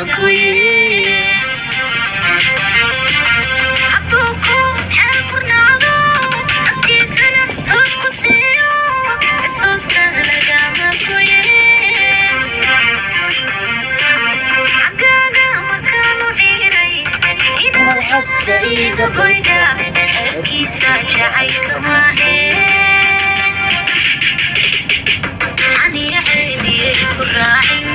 Goye. Hadduu ku xeel furnaado, afkiisana dood ku siiyo, xusuusta lagama goye. Xaggaaga markaanu dhiiray, inaad xadka iga boyda, xeelkiisa jacaylka maahe. Aniga ceebiyey ku raacin.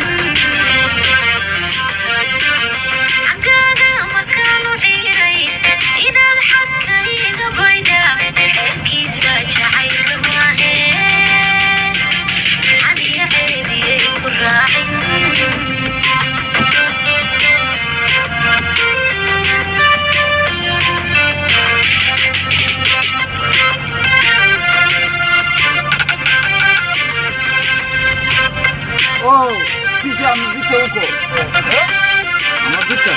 Xaggaaga markaanu dhiiray, inaad xadka iga boyda, xeelkiisa jacaylka maahe. Aniga ceebiyey ku raacin. Oh, sisi amepita huko. Amepita.